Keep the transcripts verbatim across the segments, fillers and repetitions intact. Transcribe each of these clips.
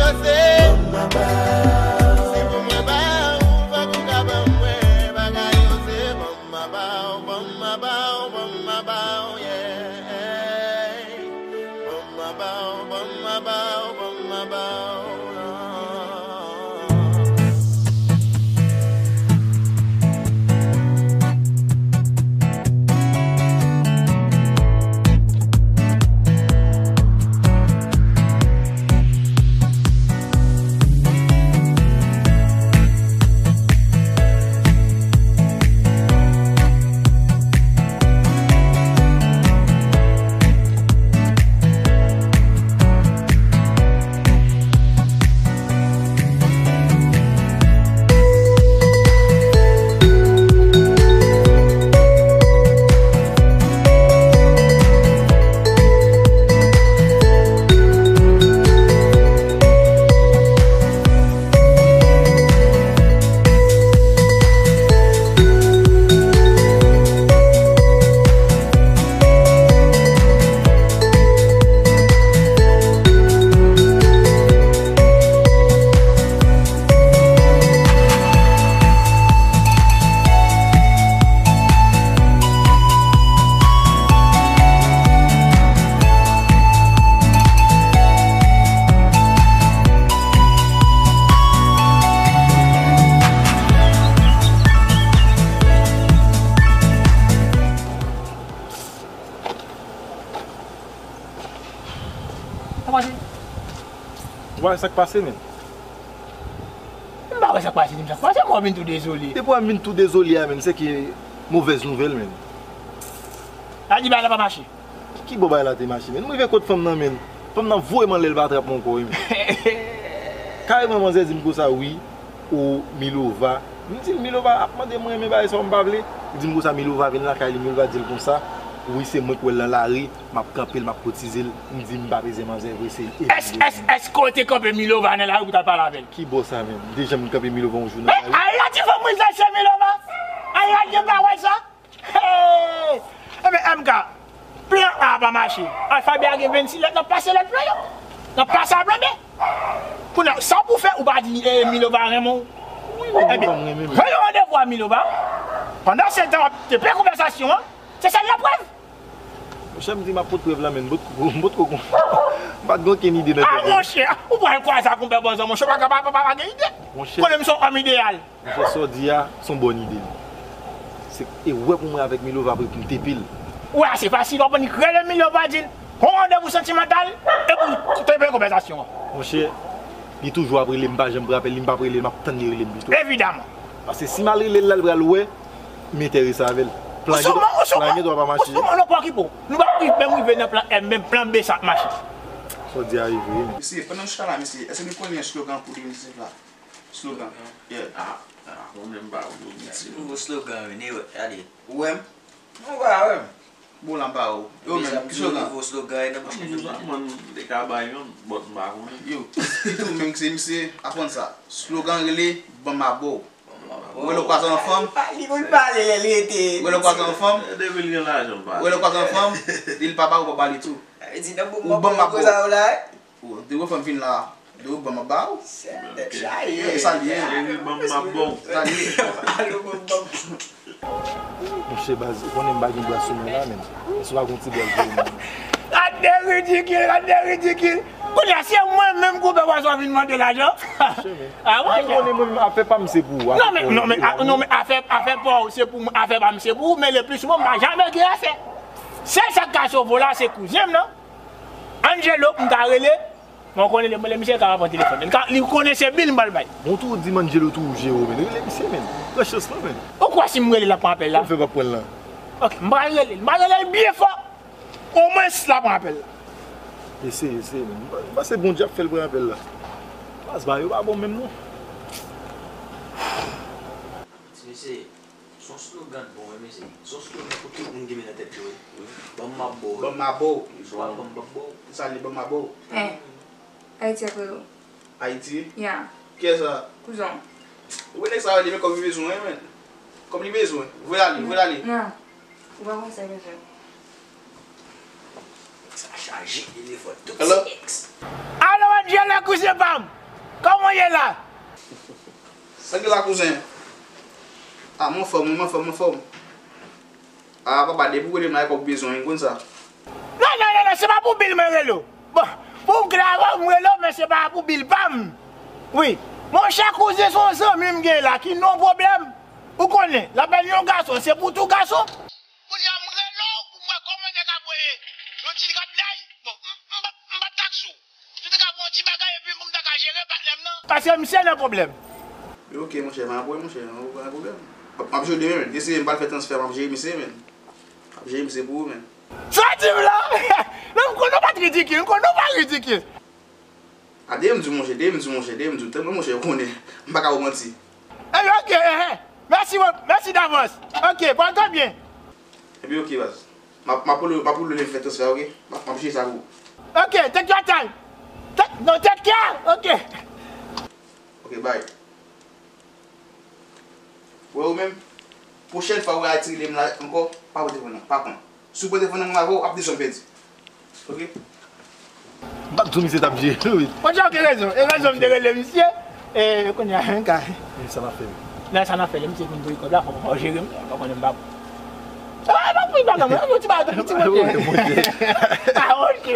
Se ban m a ba w, si pou mwen ba ou, fòk ou ka ban mwen. Bagay yo se ban m a ba w, ban m a ba w, ban m a ba w, yeah. Ban m a ba w, ban m a ba w, ban m a ba w, non. Sa pase? Ou pa wè sa k pase, menm? M pa wè sa k pase, di m sa k pase, kòman w vin tou dezole? Depi w vin tou dezole a, menm, se ke movèz nouvèl, menm. Sa di bagay la pa mache. Ki bò bagay la te mache, menm? M rive kot fanm nan, menm. Fanm nan voye m anlè, l pa trap mwen ankò, wi, menm. Kareman, manzè di m konsa, wi, o Milova. M di l, Milova ap mande mwen renmen bagay sa, m pa vle. Li di m konsa, Milova vin lakay li, Milova di l konsa, wi, se mwen k wè l nan lari, m ap kanpe l, m ap kotize l. M di m pa bezwen manzè vre, se li. Èske, èske, èske w te kanpe Milova nan lari pou w t al pale avè l? Ki bò sa menm? M te janm kanpe Milova yon jou nan lari? Al la ti fanm rizaj se Milova! Al la ti pa wè sa! Hey! Ebyen, M K, plan A pa mache. Alfabè a gen vennsis lèt, n ap pase lòt plan yo. N ap pase a plan B. Kounye a, sa w pou fè, ou pa di, eh, Milova renmen w. Wi, wi, Milova renmen m. Ebyen, voye yon randevou a Milova. Pandan se tan, w ap te pè konvèsasyon an. Se sèl laprèv. Monchè, m di m ap pot prèv la, men m pot ko, m pot ko, m pa t gen okenn ide nan tèt mwen. Ah, monchè, ou pral kwaze ak yon pè bòzò, monchè, ou pa ka pa, pa, pa, pa gen ide. Monchè. Konnen m se yon òm ideyal. Monchè, sa w di a, se yon bòn ide li. Se erè pou mwen avèk Milova, apre pou m tepe l. Ou wè, se fasil, w ap annik rele Milova, di l, pran randevou santimantal, epi w tepe konvèsasyon an. Monchè, li toujou ap rele m, m pa janm pran apèl li, m p ap rele l, m ap tann li rele m pito. Evidaman. Paske si m al rele l la, li pral wè m enterese avè l. Plan gen dwa pa mache. Ou sou mwen, ou sou mwen, non, pa okipe w. Nou p ap rive, menm rive nan plan M, menm plan B sa ap mache. Sa w di a, e vre, men. Mesye, pandan nou chita la, mesye, èske nou konnen slogan pou de mil diznèf la? Slogan. Yeah. Ah, ah, mwen menm m pa konn okenn. Ti nouvo slogan, wi, Newè, gade. Ou wè m? Mwen pa wè m. Bon, la m pa wè w. Yo menm, ki slogan? Nouvo slogan, e nan bouch mwen. Mwen te ka bay youn, but m pa konnen. Yo, li tou menm se misye, aprann sa. Slogan rele, ban m a ba w. Ou wè lè w kwaze yon fanm. Li konn pale lè l rete. Ou wè lè w kwaze yon fanm. Depi l gen lajan, l pale. Ou wè lè w kwaze yon fanm, li l pa ba w, ou pa ba li tou. Ou ban m ap ba w. Ou te wè fanm fin la. Dou ban m ap ba w. Tèt chaje. E sa l ye. Cheri, ban m ap ba w. Sa l ye. Monchè baz, ou konnen m pa gen bwa sou mwen la, menm. Èske w pa gon ti bwa l pou mwen? Gade ridikil, gade ridikil. Kounye a, se mwen menm k ou pè pwason vin mande lajan. Ah, monchè. Ou konnen mwen menm, afè pa m se pou ou. Non, men, non, men, non, men afè, afè pa w se pou mwen, afè pa m se pou ou, men le pli souvan, m pa janm gen afè. Sèl sa k ka sove w la, se kouzen m nan. Angelo, m ka rele. Mwen konnen lè, lè misye ka pran telefòn. Li ka, li konnen se bil m pral bay. Bon, tou di Angelo tou jere w, men. Rele misye, men. Pran chans lan, men. Ou kwè si m rele l, l ap pran apèl la? Kòman fè l p ap pran l lan? Ok, m pral rele l. M pral rele l byen fò. Omwen l ap pran apèl la. Eseye, eseye, men. M pa, m panse Bondye ap fè l pran apèl la. Baz, bagay yo pa bon menm, non. Ti mesye. Se yon slogan bon, wi, mesye. Se yon slogan pou tout moun gen men nan tèt yo, wi. Wi. Ban m, m ap ba w. Ban m, m ap ba w. Ou pa ban m, m ap ba w. Sa li, ban m, m ap ba w. Eh, Ayiti ap rele w. Ayiti? Ya. Kiyès sa? Kouzen w. Ou wè nèg sa yo, li men kòb li bezwen, wi, men. Kòb li bezwen. Voye l ale, voye l ale. Non. Ou pa konn sa l bezwen. Sa chaje telefòn, tout ti ex. Alo? Alo, Jele kouzen pa m. Kòman w ye la? Sa ki la kouzen? Ah, m anfòm, m anfòm, m anfòm. Ah, papa, depi w rele m la, e kòb bezwen, w konn sa. Non, non, non, non, se pa pou bil mwen rele w. Bon, pou m klè avè w, m rele w, men se pa pou bil pa m. Wi. Monchè, kouzen se yon zanmi m gen la ki nan yon pwoblèm. Ou konnen, l ap bèl yon gason, se pou tou gason. Kounye a, m rele w pou m wè kòman nèg ap voye yon ti gad lay. Bon, m, m, m pa t taksi w. Si w te ka pran yon ti bagay epi pou m ta ka jere patnè m nan. Paske misye nan pwoblèm. Yo, ok, monchè, pa gen pwoblèm, monchè, pa gen pwoblèm. M ap, m ap jere demen, men. Gen se m pral fè transfè, m ap jere misye, men. M ap jere misye pou ou, men. Sa w di m la? Non, m konnen w pa t ridikil, m konnen w pa ridikil. A, de m di w, monchè, de m di w, monchè, de m di w, tann mwen, monchè, ou konnen, m pa ka ba w manti. Eh, ok, eh, eh. Mèsi, mèsi davans. Ok, pran tan byen. Epi, ok, baz. M ap, m ap rele, m ap rele w lè m fè transfè a, ok? M ap, m ap jere sa pou ou. Ok, take your time. Take, no, take care. Ok. Ok, bye. Wè ou menm, pwochèn fwa ou retire m la ankò, pa pran telefòn nan, pa pran. Si w pran telefòn nan menm avè w, ap desann pèdi. Ok? M pa t di w misye t ap jere l, wi. Monchè, ou gen rezon. E rezon m te rele misye. E kounye a, men ka. Men sa n ap fè, wi. Nan sa n ap fè, lè misye vin voye kòb la, fò, fò w jere m. Ou konnen m pa. Ah, pa pou bagay, mwen, yon ti bagay, yon ti monte. Ah, ok.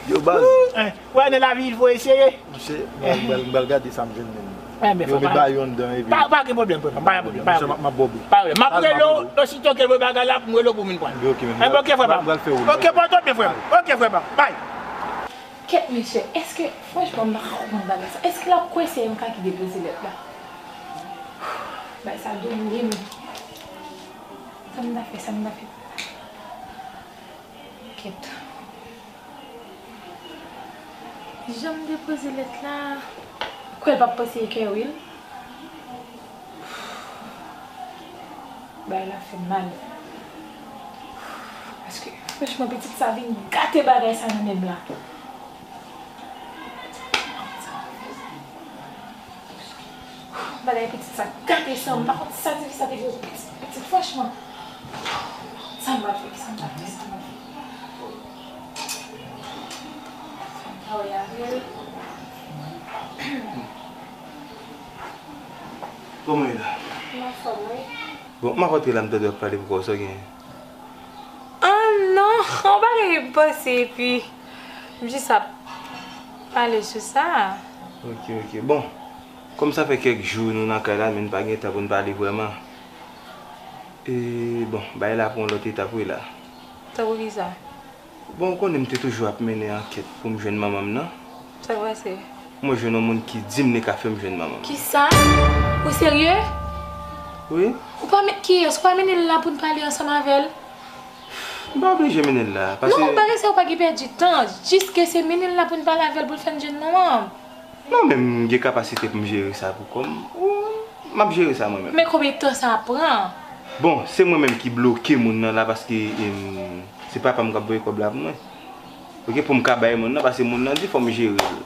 Yo, baz. Eh, wè, nan lavi, il faut essayer. Monchè, m pral, m pral, m pral gade sa m jwenn menm. Yo met bayon anndan epi. Pa, pa gen pwoblèm, frè pa m, pa gen pwoblèm, pa gen pwoblèm. M ap bò bri. Pa gen pwoblèm. M ap rele w, osito ke l voye bagay la, pou m rele w pou m vin pran. Ebyen, ok, frè pa m. M pral fè w. Ok, pran tan byen, frè m. Ok, frè pa m. Bye. Kèt, mesye, èske, franchman, m pa ka konprann bagay sa. Èske l ap kwè se M K ki depoze lèt la? Bagay sa doulou, wi, men. Sa m ta fè, sa m ta fè. Kèt. Jan m depoze lèt la, kwè l p ap panse e kè wi l. Bagay la fè m mal. Paske, franchman, pitit sa vin gate bagay sa nan men m la. Bagay pitit sa gate san m, m pa konn sa ti fi sa te gen pitit, pitit, franchman. Sa m pral fè, sa m pral fè, sa m pral fè. Sa m pral fè avè l. Kòman w ye la? M anfòm, wi. Bon, m ap antre la, m tande w ap pale pou kò w, sa w genyen? Ah non, yon bagay m panse, epi m jis ap pale sou sa. Ok, ok. Bon, kòm sa fè kèk jou nou nan kay la, men n pa gen tan pou n pale vrèman. E, bon, bagay la pran yon lòt etap, wi, la. Tankou kisa? Bon, ou konnen m te toujou ap mennen ankèt pou m jwenn manman m nan. Sa k pase? Mwen jwenn yon moun ki di m li ka fè m jwenn manman m. Kisa? Ou serye? Wi. Ou pa men, kiyès? Ou pa mennen l la pou n pale ansanm avè l? M pa oblije mennen l la, paske... Non, bagay sa yo pa gen pèdi tan. Jis ke se mennen l la pou n pale avè l, pou l fè n jwenn manman m. Non, men m gen kapasite pou m jere sa pou kò m. Wi, m ap jere sa mwen menm. Men konbyen tan sa ap pran? Bon, se mwen menm ki bloke moun nan la, paske, em, se papa m k ap voye kòb la pou mwen. Ok, pou m ka bay moun nan, paske moun nan di fò m jere l.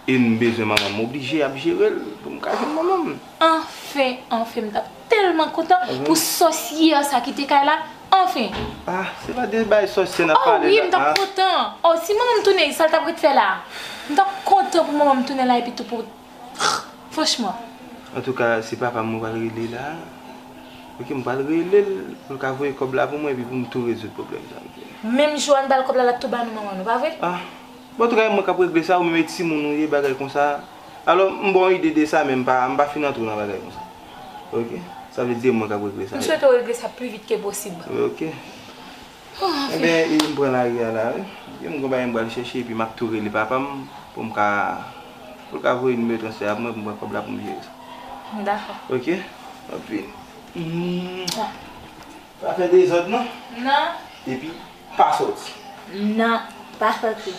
E m bezwen manman m, m oblije ap jere l pou m ka jwenn manman m. Anfen, anfen, m t ap tèlman kontan pou sòsyè sa kite kay la. Anfen. Ah, se pa de bay sòsyè n ap pale la. Oh wi, m t ap kontan. Oh, si manman m tounen, sa l t ap ret fè la? M t ap kontan pou manman m tounen la epi tou pou, franchman. Antouka, se papa m mwen pral rele la. Ok, m pral rele l pou l ka voye kòb la pou mwen epi pou m tou rezoud pwoblèm sa. Menm jou a n ba l kòb la, l ap tou ba nou manman nou, pa vre? Ah. Bon, antouka, e mwen k ap regle sa, ou menm e timoun ou ye, bagay konsa. Alò, m ba w ide de sa, men m pa, m pa fin antre w nan bagay konsa. Ok? Sa vle di e mwen k ap regle sa. M swete w regle sa pi vit ke posib. Ok. Oh, anfen. Enben, e m pran lari a la, wi. E m gon bagay m pral chèche, epi m ap tou rele papa m pou m ka, pou l ka voye nimewo transfè a pou mwen, pou m pran kòb la pou m jere sa. Dakò. Ok? Anpil. Hmm. Pa fè dezòd non. Non. Epi pa sòti. Non, pa sòti.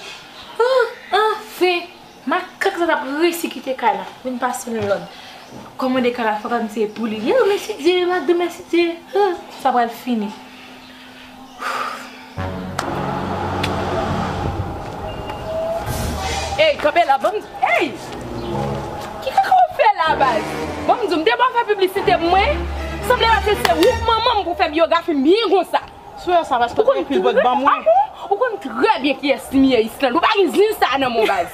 Oh, anfen, makak sa t ap resi kite kay la. Vin pase yon lòd. Kòmande kay la fò kòm se pou li. Yo, mèsi Dye, madanm, mèsi Dye. Oh, sa pral fini. Ey, kanpe la, ban m, ey! Ki kaka w fè la, baz? Ban m di w, m te ba w fè piblisite pou mwen. Sanble pa se, se ou k manman m pou fè byografi m byen konsa. Sou sa, paske ou konn trè, ah bon? Ou konn trè byen kiyès m ye, Islande. Ou pa gen zen sa nan men w, baz.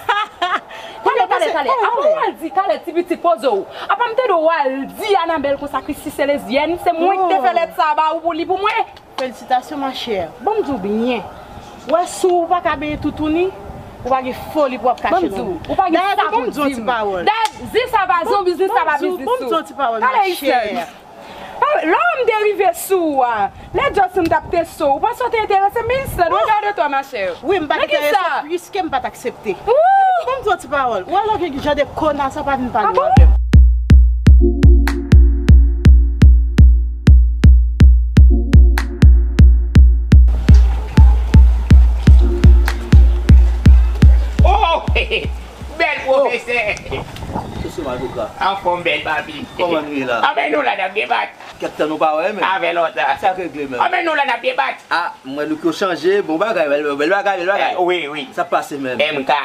Talè, apa w al di talè ti pitit poze w. Apa m tande w al di Anabèl konsa Christie se lezyèn, se mwen ki te fè lèt sa a ba ou pou li pou mwen. Felisitasyon ma chère. Bon m di w byen. Wè si w pa ka benyen toutouni, ou pa gen foli pou w ap kache non. Ou pa gen sa pou di m. Dayè tou bon m di w yon ti pawòl. Dayè di sa pa zon biznis sa pa biznis ou. Bon m di w yon ti pawòl ma chère. Lè w m te rive sou ou a, lè Justin t ap teste w, ou panse w te enterese m? Minis Land, regarde-toi ma chère. Wi, m pa t enterese piske m pa t aksepte. Epi tou ban m di w yon ti pawòl. Ou wè lè w gen jan de kona sa pa vin pale w avè m. Oh! Bèl pwofesè! Mesye Majoka. Anfòm bèl papi. Kòman nou ye la? Anben nou la n ap debat. Kèk tan nou pa wè menm. Avè lontan. Sa k regle menm? Anben nou la n ap debat. Ah, m wè look yo chanje. Bon bagay, bèl, bèl bagay, bèl bagay. Wi, wi. Sa k pase menm? M K.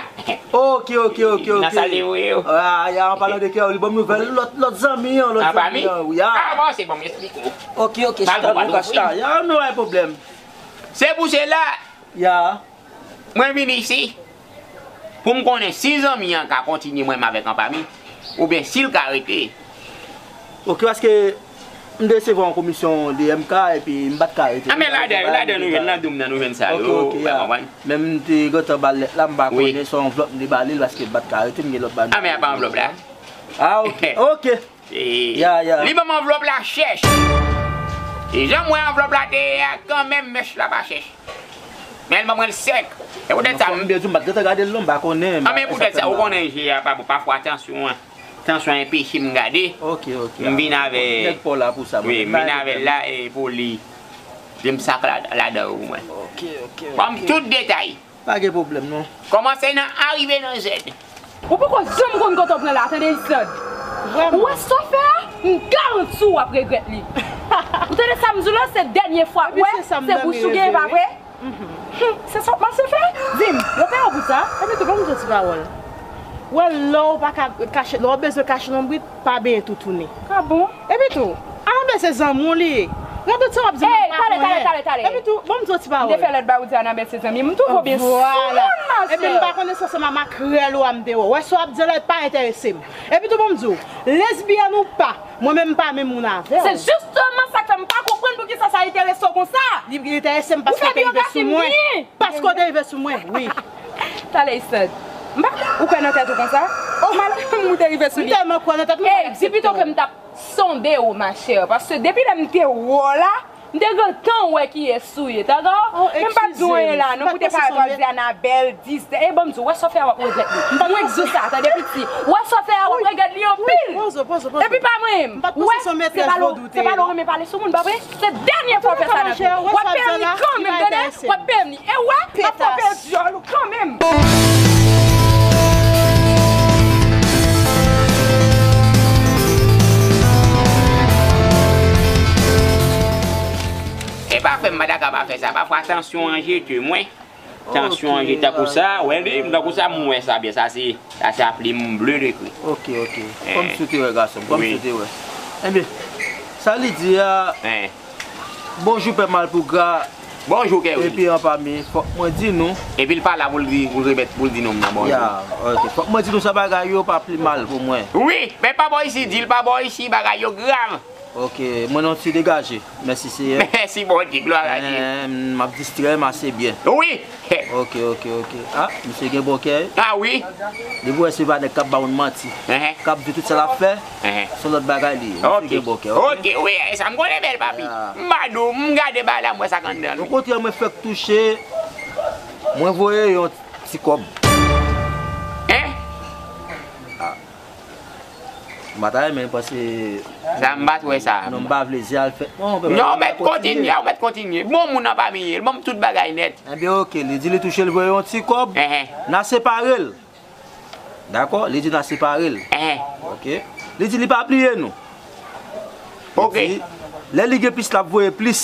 Ok, ok, ok, ok. Nan salye wi yo. Ah, ya, an palan de kè, li ban m nouvèl lòt, lòt zanmi an, lòt zanmi an, wi. Ah, bon, se bon, m esplike w. Ok, ok, chita, nou ka chita. Ya, nou pa gen pwoblèm. Se pou sela. Ya. Mwen vin isi pou m konnen si zanmi an ka kontinye mwen menm avèk Anpami, oubyen si l ka rete. Ok, paske m te resevwa yon komisyon de M K epi m pa t ka rete. Ah, men ladan, ladan nou jwenn, nan doum nan nou jwenn sa yo, ou konprann? Men m te gentan ba l lèt la, m pa konnen se yon anvlòp m te ba li, paske m pa t ka rete, m gen lòt bagay. Ah, men apa anvlòp la? Ah, ok, ok. Li ban m anvlòp la chèch. E jan m wè anvlòp la te ye a, kanmenm mèch la pa chèch. Men l ban mwen l sèk. E poutèt sa m. Fò m byen di w, m pa t gentan gade l non, m pa konnen. Ah, men poutèt sa, ou konnen je a pa bon. Pafwa tansyon an, tansyon an enpeche m gade. Ok, ok. M vin avè. Nèg pa w la pou sa, mwen. Wi, m vin avè l la e pou li. Di m sa k la, ladan yo pou mwen. Ok, ok, ok. Ban m tout detay. Pa gen pwoblèm non. Kòmanse nan A rive nan Z. Ou poko janm konn kote w pran la, tande Islande. Vrèman. Ou wè sa w fè a? M garanti w w ap regrèt li. Ou tande sa m di w la, se dènye fwa. Ou wè, se bouch ou gen, pa vre? Hum, se sa w panse fè? Di m, yo peye w pou sa? Epi tou, ban m di w ti pawòl. Ou wè, lè w pa ka kache, lè w bezwen kache lonbrit, pa benyen toutouni. Ah bon? Epi tou, Anabèl se zanmi w li ye. Gade tout sa w ap di m, m pa konnen. Epi tou, ban m di w ti pawòl. M te fè lèt ba ou di Anabèl se zanmi m. M twouve w byen soumoun, ma chère. Epi m pa konnen se ansanm a makrèl ou a m te wè w. Wè sa w ap di la, li pa enterese m. Epi tou, ban m di w, lesbyèn ou pa, mwen menm m pa menm moun avè w. Se jisteman sa k fè m pa konprann poukisa sa enterese w konsa. Li enterese m paske l te rive sou mwen. Paske w te rive sou mwen, wi. Talè Islande. M pa, ou kwè nan tèt ou konsa? Oh, madanm ou te rive sou li. M tèlman kwè nan tèt mwen, m pa t aksepte w. Ey, di pito ke m t ap sonde w, ma chère, paske depi lè m te wè w la, m te gentan wè kiyès ou ye, tande? Men m pa t di w anyen la non, pou te parèt w ap di Anabèl, dis, e ban m di w, wè sa w fè a w ap regrèt li. Mwen k di w sa, tande piti, wè sa w fè a w ap regrèt li anpil. Epi pa mwen menm, wè, se pa lè w renmen pale sou moun, pa vre? Se dènye fwa w fè sa nan vi w. W ap peye m li kanmenm, tande? W ap peye m li. E wè, m ap frape dyòl ou kanmenm. E pa fè m pa ta ka pa fè sa. Pafwa tansyon an jete mwen. Tansyon an jete tankou sa. Wè li, m tankou sa, m wè sa byen. Sa se, sa se a plim ble de kri. Ok, ok. Kòm si w te wè gason m, kòm si w te wè. Ebyen, sa li di a, bonjou pè Malpougra. Bonjou Kèwil. Epi Anpami, fòk mwen di nou. Epi l pa la pou l di, pou l remèt, pou l di nou m nan bonjou. Ya, ok. Fòk mwen di nou sa bagay yo pa pi mal pou mwen. Wi, men pa bò isi, di l pa bò isi, bagay yo grav. Ok, mwen nan ti degaje. Mèsi Seyè. Mèsi Bondye, glwa a Dye. M ap distrè m ase byen. Wi. Ok, ok, ok. Ah, misye gen bon kè. Ah wi. Depi w wè se pa nèg k ap ba moun manti, k ap di tout sa l ap fè, se lòt bagay li ye. Misye gen bon kè, ok? Ok, wi, e sa m konnen bèl papi. M pa di w, m gade bagay la, m wè sa k anndan l. Okontrè, mwen fèk touche, mwen voye yon ti kòb. Hein? Ah. M pa ta renmen paske. Sa m pa t wè sa. Non, m pa vle zi a l fèt. Non, ou mèt kontinye, ou mèt kontinye. Bon moun nan pa miye, l ban m tout bagay nèt. Ebyen, ok, li di li touche, l voye yon ti kòb. N a separe l. Dakò? Li di n a separe l. Ok? Li di li pa bliye nou. Ok. Li di, lè li gen plis, l ap voye plis.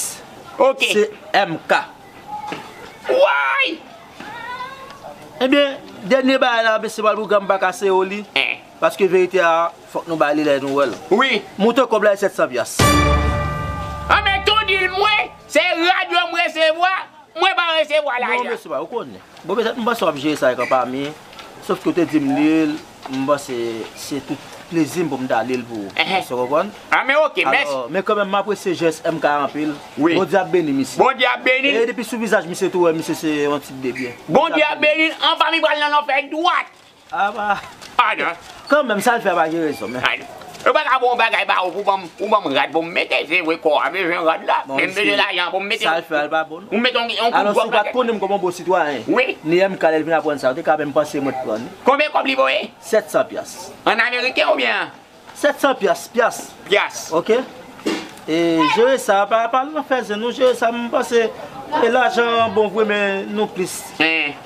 Ok. Se M K. Way! Ebyen, dènye bagay la, mesye Malpougra, m pa ka sere w li. Paske verite a, fòk nou bay li lè nou wè l. Wi. Moute kòb la e sèt san pyas. Anben, tou di l mwen, se radyo m resevwa, mwen pa resevwa lajan. Non, mesye, ou konnen. Bon, petèt m panse w ap jere sa avèk Anpami, sòf ke w te di m li, M panse se tout plezi m pou m ta li l pou ou. Èske w konprann? Ah, men oke, mèsi. Alò, men kanmenm, m apresye jès M K anpil. Wi. Bondye ap beni misye. Bondye ap beni l. E depi sou vizaj misye tou, wè, misye se yon tip de byen. Bondye ap beni l. Anfan, li pral nan lanfè dwat. Aba. Adan. Kanmenm, sa l fè a pa gen rezon, men. Adan. Yo pa ka ba w yon bagay ba ou pou ban m, ou ban m rad pou m mete, se vre kò a bezwen rad la, men m bezwen lajan pou m mete. Sa l fè a l pa bon, non. Ou mete yon, yon kout dwòg lakay. Alò, si w pa t konnen m kòm yon bon sitwayen, wi, ni M K lè l vin aprann sa, ou te ka menm panse mwen t pran li. Konbyen kòb li voye? Sèt san pyas. An ameriken oubyen? Sèt san pyas, pyas. Pyas. Oke? E jere sa, pa, pa al nan fè zen, nou jere sa, m panse, e lajan bon vre, men nou plis,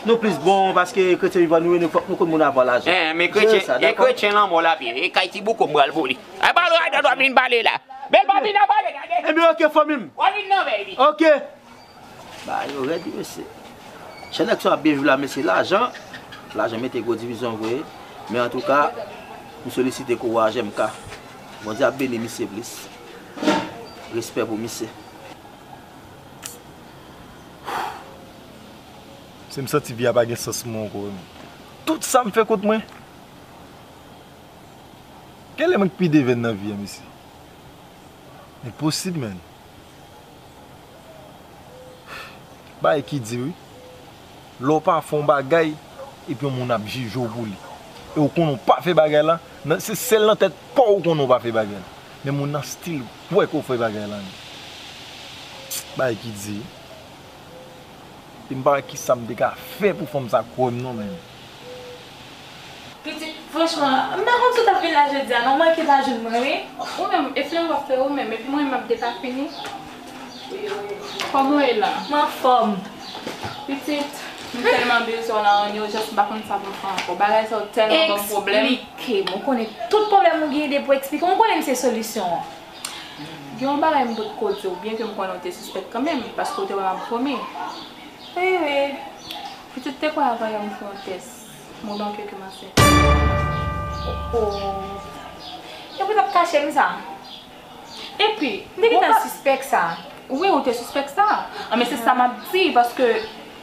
nou plis bon, paske kretyen vivan nou ye, nou fòk nou konn moun avwa lajan. Jere sa, dakò? E kretyen lanmò l ap ye, e kay ti bouko m pral pou li. Ay, pa al rad an dwa vin pale la. Men pa vin nan pale, gade. Ebyen, oke, fanmi m. W a vin nan vèy li. Oke. Bagay yo rèd, wi, mesye. Chè nèg sa ap byen viv la, mesye. Lajan, lajan mete gwo divizyon vre. Men antouka, m solisite kouraj M K. Bondye ap beni misye plis. Respè pou misye. Se m santi vi a pa gen sans pou mwen ankò, wi, men. Tout sa m fè kont mwen. Genlè mwen k pi devèn nan vi a, mesye. Enposib, man. Bagay ki di, wi. Lè w pa fè yon bagay, epi yon moun ap jije w pou li. E w konnen w pa fè bagay la, nan, se sèl nan tèt pa w ou konnen w pa fè bagay la. Men moun nan still kwè ke w fè bagay la, men. Bagay ki di, wi. E m pa wè kisa m te ka fè pou fanm sa kwè m non, men. Pitit, franchman, m pa konn si w t ap vin la jodi a non, w manke pa jwenn mwen, wi. Ou menm, e flenm w ap fè ou menm, epi mwen menm m ap depafini. Kòman w ye la? M anfòm. Pitit, m tèlman bezwen w nan yon ijans, m pa konn sa pou m fè ankò. Bagay sa yo tèlman ban m pwoblèm. Eksplike m. Ou konnen tout pwoblèm ou genyen depi w eksplike m, ou konnen m se solisyon an. Gen yon bagay m potko di w, byenke m konnen w te sispèk kanmenm, paske w te wè m ap vomi. Wi, wi. Pitit, te kwè avan yè m fè yon tès, m remarke ke m ansent. Oh. Epi w t ap kache m sa? Epi, m te gentan sispèk sa. Wi, ou te sispèk sa. Anben, se sa m ap di, paske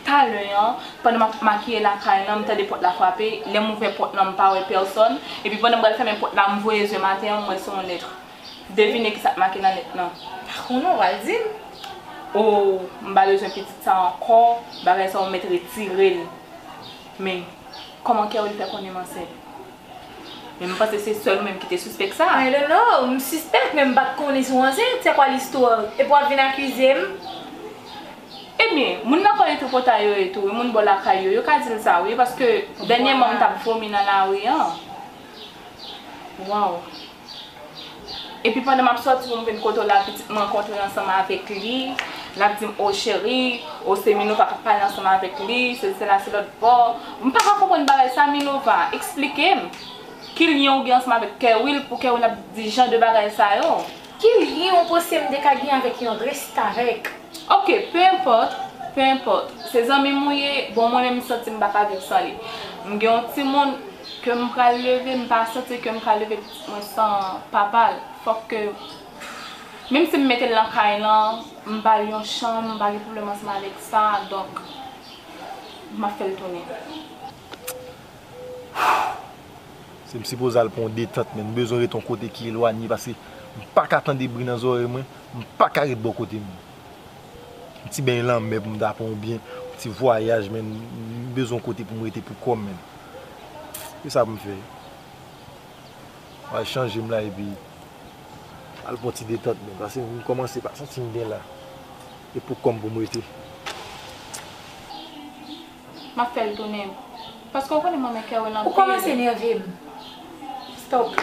talè an, pandan m ap makiye lakay lan, m tande pòt la frape. Lè m ouvè pòt lan, m pa wè pèsòn. Epi pandan m pral fèmen pòt la, m voye zye m atè, m wè se yon lèt. Devine kisa k make nan lèt lan. Pa konnen, w pral di m. O, m pa bezwen pitit sa ankò, bagay sa yo m mèt retire l. Men, kòman Kerwil fè konnen m ansent? Men m panse se sèl ou menm ki te sispèk sa. I don't know, m sispèk, men m pa t konnen si w ansent, c'est quoi l'histoire? Epi w ap vin akize m? Ebyen, moun nan kò yo tripotay yo ye tou, wi, moun bò lakay yo, yo ka di l sa, wi, paske dènyèman m t ap vomi nan lari an. Waw. Epi pandan m ap sòti pou m vin kote w la, pitit m rankontre ansanm avèk li. L ap di m, o cheri, o se Minova k ap pale ansanm avèk li, sesi sela, se lòt bò. M pa ka konprann bagay sa, Minova, eksplike m. Ki lyen ou gen ansanm avèk Kerwil pou Kerwil ap di jan de bagay sa yo? Ki lyen yon posye m te ka gen avèk yon restavèk? Oke, pe enpòt, pe enpòt. Se zanmi m ou ye, bon, mwen menm m santi m pa ka viv san li. M gen yon timoun ke m pral leve, m pa santi ke m ka leve pitit mwen san papa l. Fòk ke, menm si m mete l nan kay lan, m ba l yon chanm, m pa gen pwoblèm ansanm avèk sa, donk, m ap fè l tounen. Se m sipoze al pran yon detant, men m bezwen rete yon kote ki elwanye, paske m pa ka tande bri nan zòrèy mwen, m pa ka ret bò kote m. Yon ti beny lanmè pou m ta pran oubyen yon ti vwayaj, men m bezwen yon kote pou m rete pou kò m, men. Se sa pou m fè. M al chanje m la epi al pran ti detant, men, paske m kòmanse pa santi m byen la. E pou kò m pou m rete. M ap fè l tounen. Paske w konnen manman Kerwil anpil. Ou kòmanse nève m. Stop.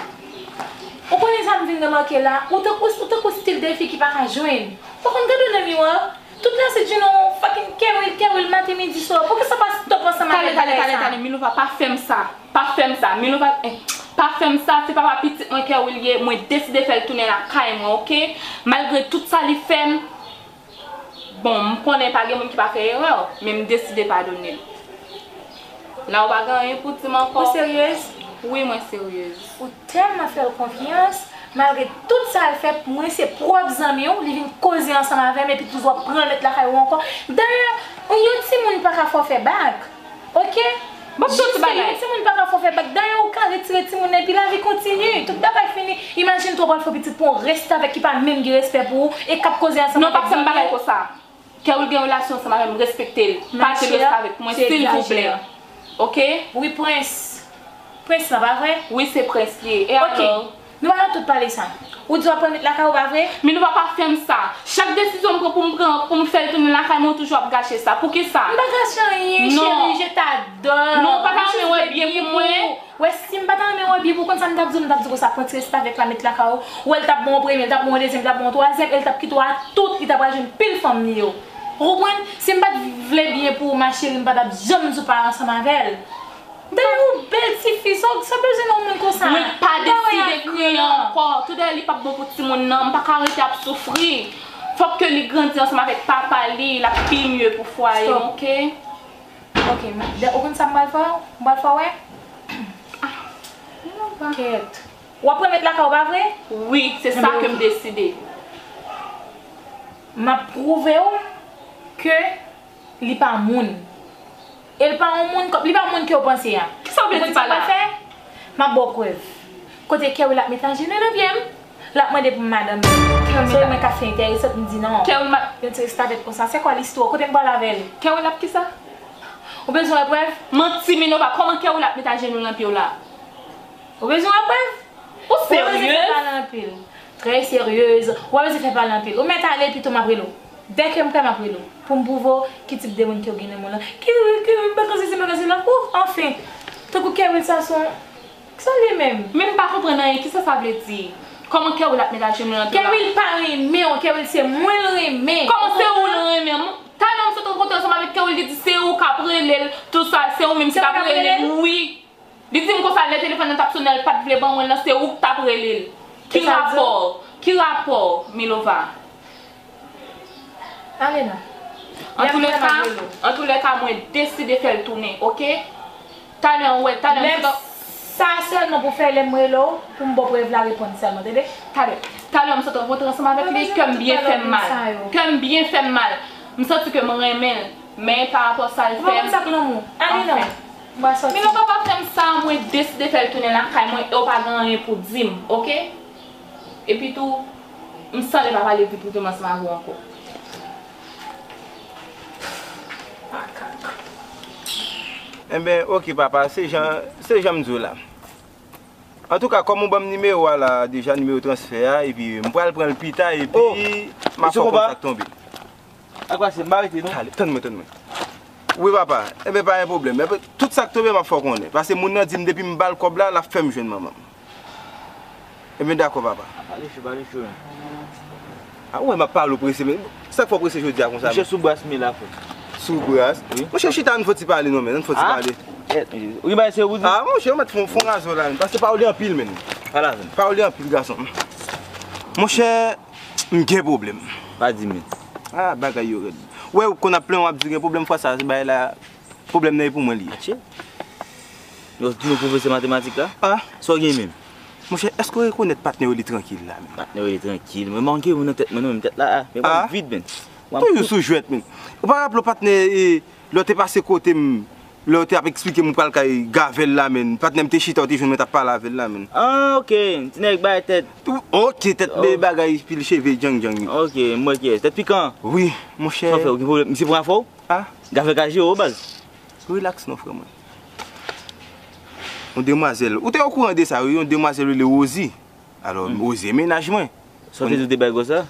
Ou konnen sa m vin remake la? Ou tankou, ou tankou stil de fi ki pa ka jwenn. Ou pa konn gade w nan miwa? Tout la se di non, fucking Kerwil, Kerwil, maten, midi, swa. Poukisa w pa stop ansanm avèk bagay sa? Tale, tale, tale, tale, Milova, pa fè m sa. Pa fè m sa. Milova, eh, pa fè m sa. Se papa pitit mwen Kerwil ye. Mwen deside fè l tounen lakay mwen, oke? Malgre tout sa li fè m, bon, m konnen pa gen moun ki pa fè erè, men m deside padone l. La ou pa gen anyen pou di m ankò. Ou seryez? Wi, mwen seryez. Ou tèlman fè l konfyans, malgre tout sa l fè pou mwen, se pwòp zanmi w, li vin koze ansanm avè m epi toujou ap pran l met lakay ou ankò. Dayè, yon timoun pa ka fè w fè bak. Oke? Bon, tout bagay. Yon timoun pa ka Fò fè bak. Dayè ou ka retire timoun nan epi lavi kontinye. Tout bagay fini. Imajine twa pral fè pitit pou yon restavèk ki pa menm gen respè pou ou e k ap koze ansanm avèk zanmi. Non, pa fè m bagay konsa. Kè ou gen relasyon ansanm avè m, respekte l. Pa di l restavèk mwen, silvouplè. Ok? Wi, prens. Prens lan, pa vre? Wi, se prens li ye. E alò? Nou pa nan tout pale sa. Ou di w ap pran met lakay ou, pa vre? Men nou pa pa fè m sa. Chak desizyon m pran pou m pran, pou m fè l tounen lakay mwen, ou toujou ap gache sa. Poukisa? M pa gache anyen, cheri, je t'adore. Non, ou pa ta renmen wè byen pou mwen. Wè, si m pa ta renmen wè byen pou w, konn sa m t ap di w, m t ap di w konsa, pran ti restavèk la, met lakay ou. Ou wè, l t ap bon yon premye, l t ap bon yon dezyèm, l t ap bon yon twazyèm, e l t ap kite w a tout, li t ap pral jwenn pil fanm li yo. Ou konprann? Si m pa t vle byen pou ou, ma chérie, m pa t ap janm di w pa ansanm avè l. Dayè ou bèl tifi, sa w, sa w bezwen nan yon moun konsa? Mwen pa deside kriye ankò. Tout dayè li p ap bon pou timoun nan, m pa ka rete ap soufri. Fòk ke li grandi ansanm avèk papa li, l ap pi mye pou fwaye m, ok? Ok, men, ou konn sa m pral fè w? M pral fè w wè? Kèt. W ap pran met lakay ou, pa vre? Wi, se sa ke m deside. M ap pwouve w ke li pa moun. E l pa yon moun kòm, li pa moun ke w panse a. Kisa w vle di pa la? M ap ba w prèv. Kote Kerry ap met ajenou nan pye m, l ap mande pou m madanm li. Sèl mwen ka fè enteresan, m di non. Kerry ap yon ti restavèk konsa. Se kwa listwa? Kote m pral avè l? Kerry ap kisa? Ou bezwen wè prèv? Manti, Milova. Kòman Kerry ap met ajenou nan pye w la? Ou bezwen wè prèv? Ou seryez? Ou pa bezwen fè pale anpil. Trè seryez. Ou pa bezwen fè pale anpil. Ou mèt ale pito m ap rele w. Dèke m prè m ap rele w. Pou m pwouve w ki tip de moun ke w gen nan men w lan. Kerry, Kerry, m pa ka sezi, m pa ka sezi la. Ouf, anfen. Tankou Kerry sa se yon, sa l ye menm? Men m pa konprann anyen. Kisa sa vle di? Kòman Kerry ap met ajenou nan pye w la? Kerry pa renmen w, Kerry se mwen l renmen. Kòman se ou l renmen? Talè m sot rankontre ansanm avèk Kerry, li di se ou k ap rele l, tou sa, se ou menm ki t ap rele l. Wi. Li di m konsa, lè telefòn nan t ap sonnen, l pa t vle ban mwen l lan, se ou k t ap rele l. Ki rapò? Ki rapò, Milova? Ale non. Antoulèka, antoulèka, mwen deside fè l tounen, ok? Talè, w wè, talè, m sot. Sa sèlman pou fè lè m rele w, pou m ba w prèv la, reponn sèlman, tande? Talè, talè, m sot rankontre ansanm avèk li, kè m byen fè m mal. Kè m byen fè m mal. M santi ke m renmen l, men pa rapò sa l fè m. Ou pa konn sa k lanmou. Ale non. Anfen. M pral sòti. Milova, pa fè m sa, mwen deside fè l tounen lakay mwen e w pa gen anyen pou di m, ok? Epi tou, m sanle pa pale vit vit ansanm avè w ankò. Makak. Enben, ok, papa, se jan, se jan m di w la. Antouka, kòm ou ban m nimewo a la, deja nimewo transfè a, epi m pral pran l pita, epi m ap fè w konn sa k tonbe. Ak pase, m pa rete non. Talè, tann mwen, tann mwen. Wi, papa. Enben, pa gen pwoblèm. Enben, tout sa k tonbe, m ap fè w konnen. Paske moun nan di m depi m ba l kòb la, l ap fè m jwenn manman m. Enben, dakò, papa. Pale cho, pale cho, men. A, ou wè, m ap pale w prese, men sa k fè w prese jodi a konsa, men? Monchè, sou bras m ye la, frè. Sou bras? Wi. Monchè, chita, ann fon ti pale non, men. Ann fon ti pale. Kèt, monchè. Ou gen bagay serye pou di? A, monchè, ou mèt fon, fon razo la, men. Paske pawòl yo anpil, men. Pale avè m. Pawòl yo anpil, gason. Monchè, M gen pwoblèm. Pa di men. A, bagay yo rèd. Wè, ou konn ap plenyen, w ap di gen pwoblèm, fwa sa, se bagay la, pwoblèm nan e pou mwen li ye. Atchè. Yo di nou pwofesè matematik la? A? Sa w gen menm? Monchè, èske w rekonèt patnè w li trankil la menm? Patnè w li trankil. Mwen manke moun nan tèt mwen non, menm tèt la, a. Men w ap vit, men. Toujou sou jwèt, men. Ou pa raple w patnè, e, Lè w te pase kote m, lè w te ap eksplike m ou pral kay Gavel la, menn, patnè m te chita, ou te jwenn mwen t ap pale avè l la, menn. Ah, ok, ti nèg bay tèt. Ok, tèt be bagay, pil cheve, djang djang. Ok, m wè kiyès. Tèt pikan. Wi, monchè. Sa w fè, ou gen pwoblèm? Misye pran afè w? Ah? Gavel ka jere w, baz. Rilaks non, frè mwen. Yon demwazèl. Ou te okouran de sa, wi, yon demwazèl rele Rosie. Alò, Rosie mennaj mwen. Sa w te di w te bay gwo sa?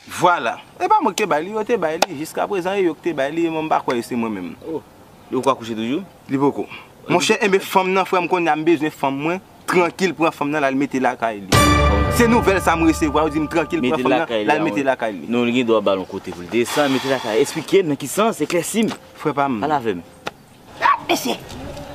Vwala. E pa mwen ki te bay li, yo te bay li. Jiskaprezan, e yo ki te bay li, e mwen, m pa kwè se mwen menm. Oh. Li poko akouche toujou? Li poko. Monchè, enben, fanm nan, frè m, kounye a m bezwen fanm mwen, trankil, pran fanm nan, l al mete lakay li. Se nouvèl sa m resevwa, yo di m trankil, pran fanm nan, l al mete lakay li. Non, li gen dwa ba l yon kote pou l desann, mete lakay. Esplike m nan ki sans, eklèsi m. Frè pa m. Pale avè m. Gad, mesye!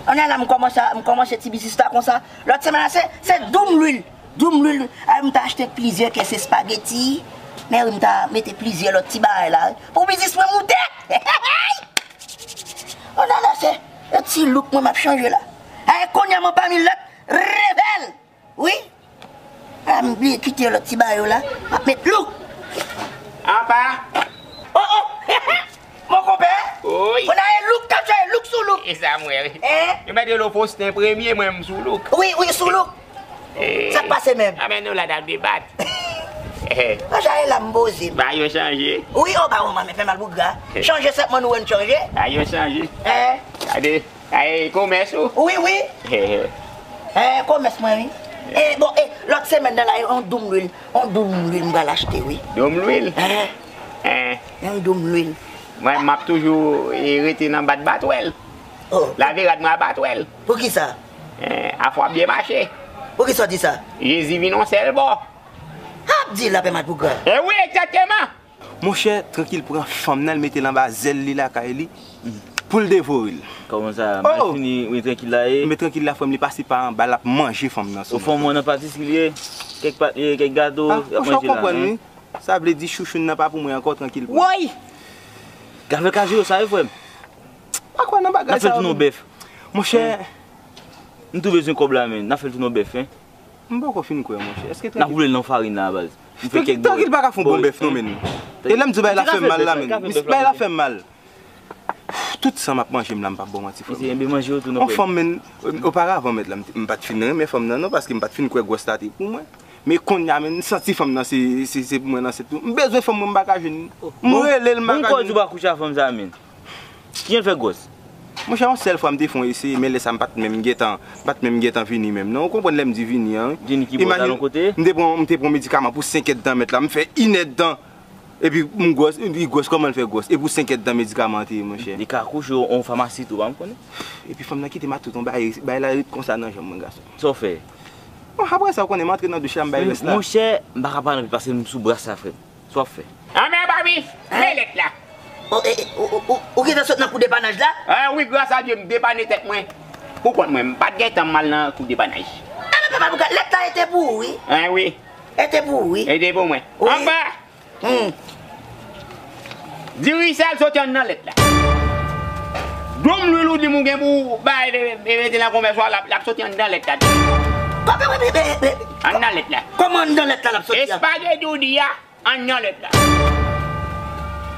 Kounye a la, m kòmanse, m kòmanse ti biznis la konsa. Lòt semèn la, se, se doum lwil. Doum lwil. Ay, m ta achte plizyè kès espageti. Men wi, m ta mete plizyè lòt ti bagay la. Pou biznis mwen moute! Kounye a la, se, se ti look mwen m ap chanje la. Ay, kounye a, m anba mil lòt revèl. Wi. A, m bliye kite lòt ti bagay yo la. M ap met louk. Apa. Oh, oh. Mon konpè. Wi. Kounye a e louk k ap chanje louk sou louk. E sa m wè, wi. Hein? Yo mèt rele w Faustin Premye, mwen m sou louk. Wi, wi, sou louk. Eh. Sa k pase menm? A men nou la n ap debat. Eh. Mwen chanje la m poze. Bagay yo chanje. Wi, o ba, o manman, fè mal pou gra. Eh. Chanje sèlman nou wè n chanje. Bagay yo chanje. Eh. Gade, ay, komès ou. Wi, wi. Eh, eh. Eh, komès mwen, wi. Eh, bon, eh, lòt semèn nan la, yon doum lwil. Yon doum lwil m pral achte, wi. Doum lwil? Eh. Eh. Yon doum lwil. Mwen, m ap toujou, eh, rete nan bat batwèl. Oh. Lavi rad mwen a batwèl. Poukisa? Eh, afè w ap byen mache. Poukisa w di sa? Jezi vin yon sèl bò. Ap di l ap fè mal pou gra. E wi, egzakteman. Monchè, Trankil pran fanm nan, l mete l anba zèl li lakay li, pou l devore l. Kòman sa? Oh! Malfini, wi, Trankil la ye. Men Trankil la, frè m, li pase pa anba, l ap manje fanm nan sou. O fon, mwen nan patiserye, kèk pa, eh, kèk gato, ah, y ap monchè, manje w la, konprann, hein? Wi. Sa vle di chouchoun nan pa pou mwen ankò, Trankil pran. Woy! Gafè kaje yo sa, wi, frè m. Pa kwè nan bagay sa yo. N ap fè l tounen yon bèf. Monchè. M tou bezwen kòb la, men. N ap fè l tounen yon bèf, hein. M poko fin kwè, monchè. Èske Trankil. N ap woule l nan farin la, baz. M fè kèk. Trankil pa ka fè yon bon bèf, non, men. E lè m di w bagay la fè m mal la, men. Bagay la fè m mal. Tout san m ap manje m la, m p ap ba w manti, frè m. Mesye, enben manje yo tou, non, frè m. On fanm, men, oparavan, mèt la, m t-, m pa t fin renmen fanm nan, non, paske m pa t fin kwè gwòs la te pou mwen. Men kounye a, men, m santi fanm nan se, se, se pou mwen nan sèt tou. M bezwen fanm mwen, m pa ka jwenn li. M rele l, m pa ka jwenn li. Bon, kò di w pa kouche ak fanm sa, men. Kijan l fè gwòs? Monchè, yon sèl fwa m te fè yon eseye, men lè sa m pa t menm gentan, m pa t menm gentan vini menm, non. Ou konprann lè m di vini an, wi. Vini ki bò, w t al yon kote? Imajine, m te pran, m te pran medikaman pou senk èdtan, mèt la, m fè inèdtan. Epi m gwòs, li gwòs, kòman l fè gwòs? E pou senk èdtan medikaman an te ye, monchè. Li ka kouche yon famasi tou, pa m konnen. Epi fanm nan kite m ak tout yon bagay, bagay la ret konsa nan janm mwen, gason. Sa w fè? Bon, apre sa, ou konnen, m antre nan douch la, m bay rès la. Monchè, m pa ka pale anpil paske m sou bras la, frè m. Sa w ap fè? Anmè, papi, men lèt la. O, e, e, ou, ou, ou, ou gentan sot nan kou depanaj la? Ah, wi, gras a Dye, m depane tèt mwen. Pou kont mwen, m pa t gentan m al nan kou depanaj. Anmè, papa, pou lèt la e te pou ou, wi. Ah, wi. E te pou ou, wi. E te pou mwen. Wi. Anba! Hmm. Diri sa l soti anndan lèt la. Dlo m lwil ou di m ou gen pou bay, e, e, mete nan konmès ou a, l ap, l ap soti anndan lèt la. Kòman, anndan lèt la? Kòman anndan lèt la l ap soti a? Espageti ou di a, anndan lèt la.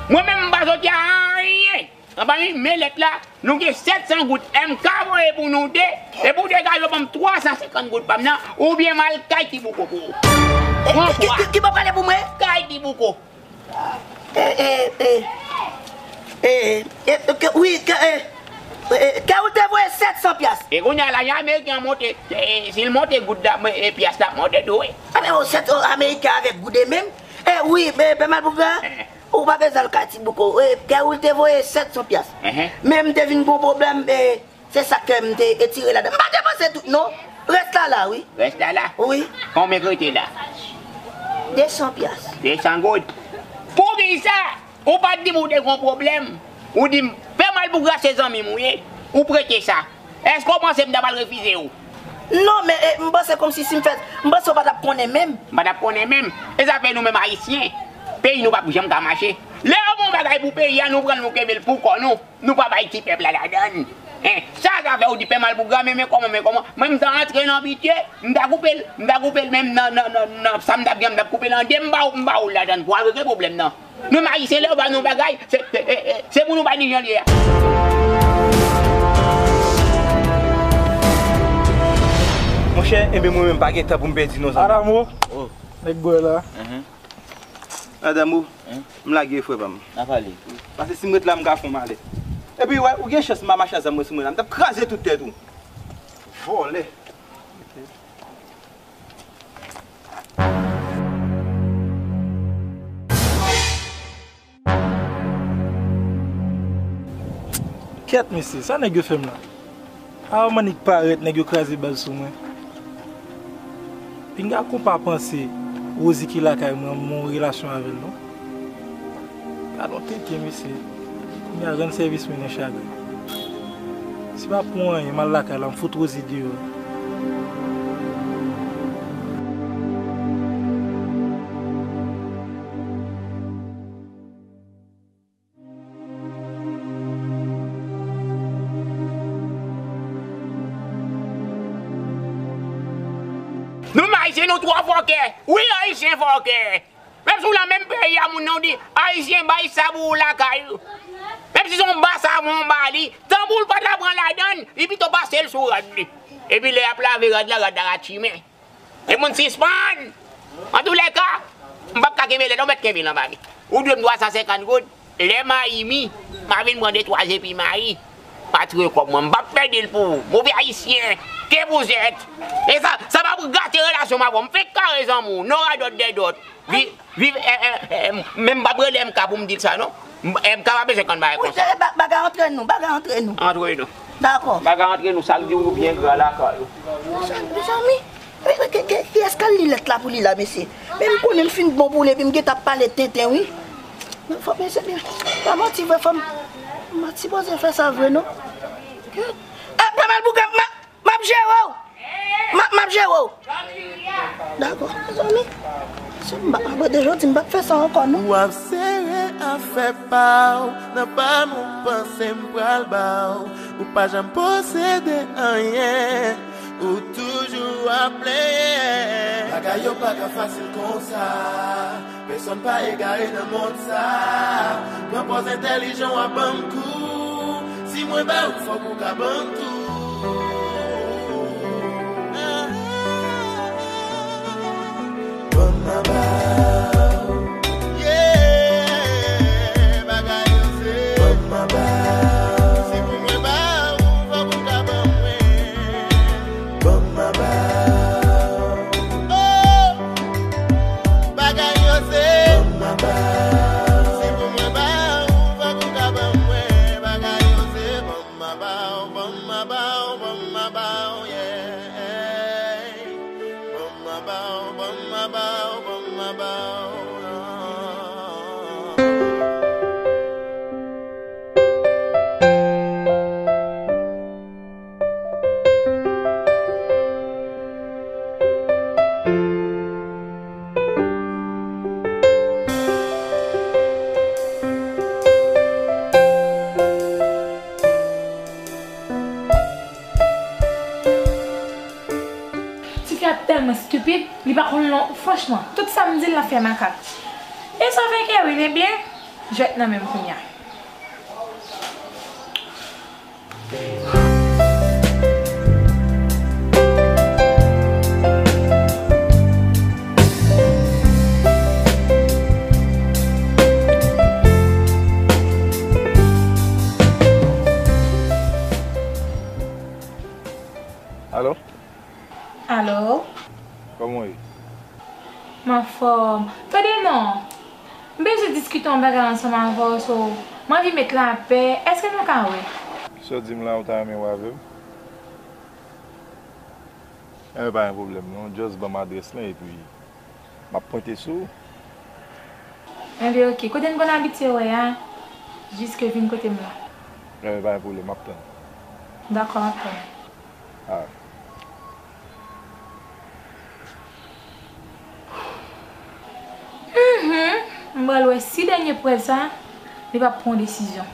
Mwen menm m pa soti a anyen. Anba men lèt la, nou gen sèt san goud M K voye pou nou de, epi w te ka yo ban m twa san senkant goud pa m nan, oubyen m al kay Ti Bouko pou ou. Pran ki, ki, ki bò prale pou mwen? Kay Ti Bouko. E, e, e, e, e, e, ke, wi, ke, e, e, e, ke ou te voye sèt san pyas. E kounye a lajan ameriken an monte, e, si l monte goud la, e, pyas la ap monte tou, wi. A, men, o, sèt, o, ameriken avèk goud e menm. E, wi, men, pè Malpougra. Ou pa bezwen al kay Ti Bouko. E, kè ou te voye sèt san pyas. Enhen. Men m te vin gon pwoblèm, e, se sa k fè m te etire ladan. M pa depanse tout, non. Rès la la, wi. Rès la la? Wi. Konbyen k rete la? De san pyas. De san goud. Poukisa ou pa t di m ou te gon pwoblèm? Ou di m, Pè Malpougra se zanmi m ou ye. Ou prete sa. Èske w panse m ta pral refize w? Non, men, e, m panse kòmsi si m fè, m panse w pa t ap konnen menm. M pa t ap konnen menm. E sa fè nou menm Ayisyen, peyi nou p ap janm ka mache. Lè yo ban yon bagay pou peyi a, nou pran l, nou kenbe l pou kò nou. Nou pa bay ti pèp la ladan l. Hein? Sa, sa fè w di Pè Malpougra, men, men kòman, men kòman. Mwen, m ta antre nan pitye, m ta koupe l, m ta koupe l menm nan, nan, nan, nan, sa m t ap gen, m t ap koupe l an de, m ba w, m ba w ladan l pou al regle pwoblèm nan. Nou menm Ayisyen, lè yo ba nou bagay, se, se, e, e, se pou nou bay li jan l ye a. Monchè, enben mwen menm pa gen tan pou m pèdi non, zanmi. Adamo, nèg bwè la. Enhen. Adamo, m lage, frè pa m. N a pale. Paske si m ret la, m ka fè yon malè. Epi, wè, ou gen chans m pa mache a zam mwen sou mwen la. M t ap kraze tout tèt ou. Vòlè. Kèt, mesye, sa nèg yo fè m la? A, mannik parèt, nèg yo kraze bal sou mwen. Pinga konpa panse Rosie ki lakay mwen, m gon relasyon avè l, non. Gad on tenten, mesye. Kounye a, rann sèvis mwen nan chagren. Si pa pou anyen, m al lakay la, m fout Rosie deyò. Nou menm Ayisyen, nou twò fòkè. Wi, Ayisyen fòkè. Menm si w nan menm peyi a moun nan, w di, Ayisyen, bay sa pou ou lakay ou. Menm si se yon ba savon w ba li, tanbou l pa ta pran ladan l, li pito pase l sou rad li. Epi lè y ap lave rad la, rad la ka chimen. E moun sispann. Antoulèka, m p ap ka kenbe lè non, mèt kenbe l anba men. Ou dwe m twa san senkant goud. Lè mayi mi, m a vin pran de twa zepi mayi. Pa tire kòb mwen, m p ap pèdi l pou ou. Move ayisyen, ke vous êtes. E sa, sa p ap gate relasyon m avè w. M fenk kare zanmi w, non radòt dèdòt. Vi-, viv, eh, eh, eh, men m p ap rele M K pou m di l sa non. M-, M K pa bezwen konn bagay konsa. Wi, ba-, bagay antre nou, bagay antre nou. Antre nou. Dakò. Bagay antre nou, sa l di w byen gra lakay ou. Mezanmi, mezanmi, ki, ki, kiyès k al li lèt la pou li la, mesye? Men m konnen l fin bon pou li, epi m gentan ap pale tenten, wi. Men fò, mesye, pa manti vre, fò m, m pa t sipoze fè sa vre, non. Eh, pa mal boukè, m, m ap jere w. M ap, m ap jere w. Dakò, mezanmi. Si m pa, apre de jodi, m p ap fè sa ankò, non. W ap sere afè pa w nan pa m, ou panse m pral ba w. Ou pa janm posede anyen, ou toujou ap plenyen. Bagay yo pa ka fasil konsa. Pèsonn pa egare nan mond sa. Pran pòz entèlijan w ap ban m kou. Si mwen ba ou, fòk ou ka ban m tou. Ban m, m a ba ou. Yeah, bagay yo se. Ban m, m a ba ou. Si pou mwen ba ou, fòk ou ka ban mwen. Ban m, m a ba ou. Oh! Bagay yo se. Ban m, m a ba ou. Si pou mwen ba ou, fòk ou ka ban mwen. Bagay yo se. Ban m, m a ba ou, ban m, m a ba ou, ban m, m a ba ou, yeah. Ban m, m a ba ou, ban m, m a ba ou, ban m, m a ba ou. Tifi a tèlman stupid, li pa konn non, franchman, tout sa m di l, l ap fè makak. E sa fè ke wi, ebyen, jwèt nan men m kounye a. Alo? Alo? Kòman w ye? M anfòm. Tande non, m bezwen diskite yon bagay ansanm avè w, so, m anvi met lapè. Èske nou ka wè? Sa w di m la, ou ta renmen wè avè m? Enben, pa gen pwoblèm non. Just ban m adrès lan epi m ap pwente sou ou. Enben, oke. Kote n konn abitye wè a, jiske vin kote m la. Enben, pa gen pwoblèm, m ap tann. Dakò, m ap tann. Ah. Mhm. M pral wè si dènye pwèl sa, li p ap pran yon desizyon.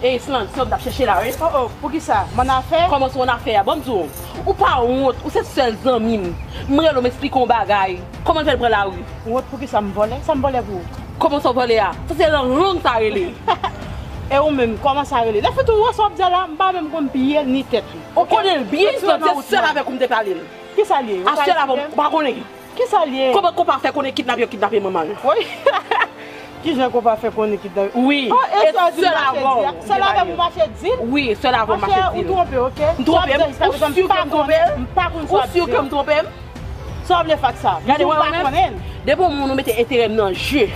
Ey, Slan, se w t ap chèche la, wi. Oh, oh, poukisa? M annafè? Kòman se w annafè a? Ban m di w, ou pa wont, ou se sèl zanmi m. M rele w, m eksplike w yon bagay. Kòman l fè l pran lari? Wont poukisa m vòlè? Sa m vòlè pou ou? Kòman sa w vòlè a? Sa se lang sa rele. E ou menm, kòman sa rele? Lè fèt ou wè sa w ap di a la, m pa menm konn pye l ni tèt li. Ou konnen l byen, se sèl avèk ou m te pale l. Kisa l ye? Ou pa eksplike m? Aswè la, bon, m pa konnen. Kisa l ye? Kòman konpa fè konnen kidnapè yo kidnape manman l? Woy. Kijan konpa fè konnen kidnapè? Wi. Oh, e sèl avè w. Sèl avè m ou mache di l? Wi, sèl avè w mache di l. Machè, ou twonpe, oke? M twonpe m? Ou si ke m twonpe m? M pa konn sa w ap di. Ou si ke m twonpe m? Sa w ap vle fè ak sa? Gade, ou pa konnen l. Depi yon moun ou mete enterè m nan je,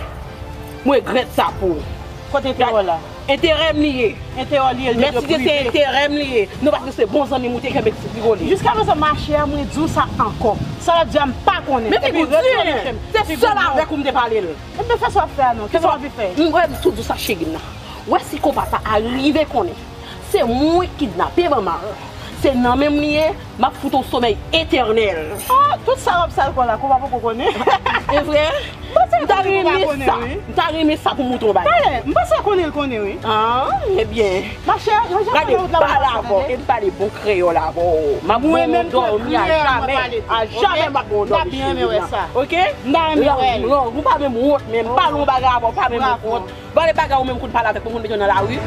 m regrèt sa pou ou. Kote enterè w la? Enterè m li ye. Enterè w li ye, li te dwe prive. Mèsi Dye, se enterè m li ye. Non, paske se bon zanmi m ou te kenbe ti rigole. Jiskaprezan, machè, mwen di w sa ankò. Sa w ap di a, m pa konnen. Men figi w di, se sèl avèk ou m te pale l. Ebyen, fè sa w ap fè a non. Kisa w anvi fè? M wè m tou di w sa, cheri m nan. Wè si konpa ta arive konnen se mwen k kidnape manman l, se nan men m li ye, m ap fout yon somèy etènèl. Oh, tout sa w ap sal kò la, konpa poko konnen. E vre? M ta renmen sa. M ta renmen sa pou m montre w bagay. Talè, m panse konnen l konnen, wi. Ah, ebyen. Machè, jan jan konnen wout la, pale avè w, e m pale bon kreyòl avè w. M ap ban w dòmi a jamè. A jamè m ap ban w dòmi, cheri m nan. Oke? M ta renmen wè l. Non, non, ou pa menm wont, men m pale yon bagay avè w, pa menm wont. Bon, e bagay ou menm konn pale avèk mwen, konn mete yo nan lari.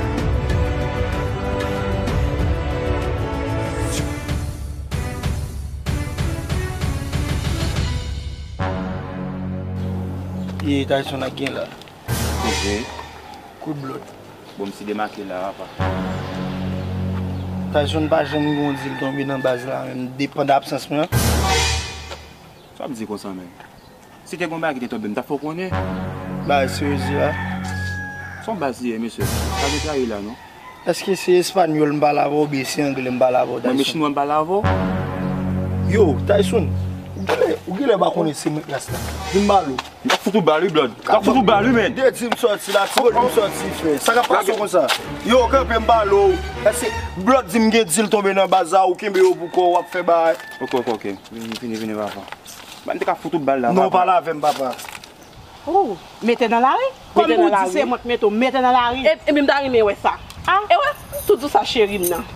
Ye, Tayson ak gen la. Koze. Kout blòd. Bon, m si demake la, apa. Tayson pa janm gon dil tonbe nan baz la, menm depann absans mwen. Sa w ap di konsa, menm? Si te gon bagay ki te tonbe, m t ap fè w konnen. Bagay serye la. Se yon baz li ye, mesye. Pa gen trayi la, non. Èske se espanyòl m pale avè w oubyen se angle m pale avè w, Tayson? Mwen, men chinwa m pale avè w. Yo, Tayson, ou genlè, ou genlè pa konnen se mwen k ras la. Vin m pale w. M t ap fout ou bal, wi, Blood. M t ap fout ou bal, wi, men. Te di m sòti la, ti Rodi m sòti fè. Sa k ap pase w konsa? Yo, kanpe m pale w. Èske Blood di m gen dil tonbe nan baz la, ou kenbe yo pou kò w, w ap fè bagay? Ok, ok, ok. Vini, vini, vini, papa. Ban m te ka fout ou bal la, papa. Non, pale avè m, papa. Oh, mete nan lari? Kòm ou di se mwen k mete w, mete nan lari. E, ebyen, m ta renmen wè sa. Ah. E wè, m tou di w sa, cheri m nan.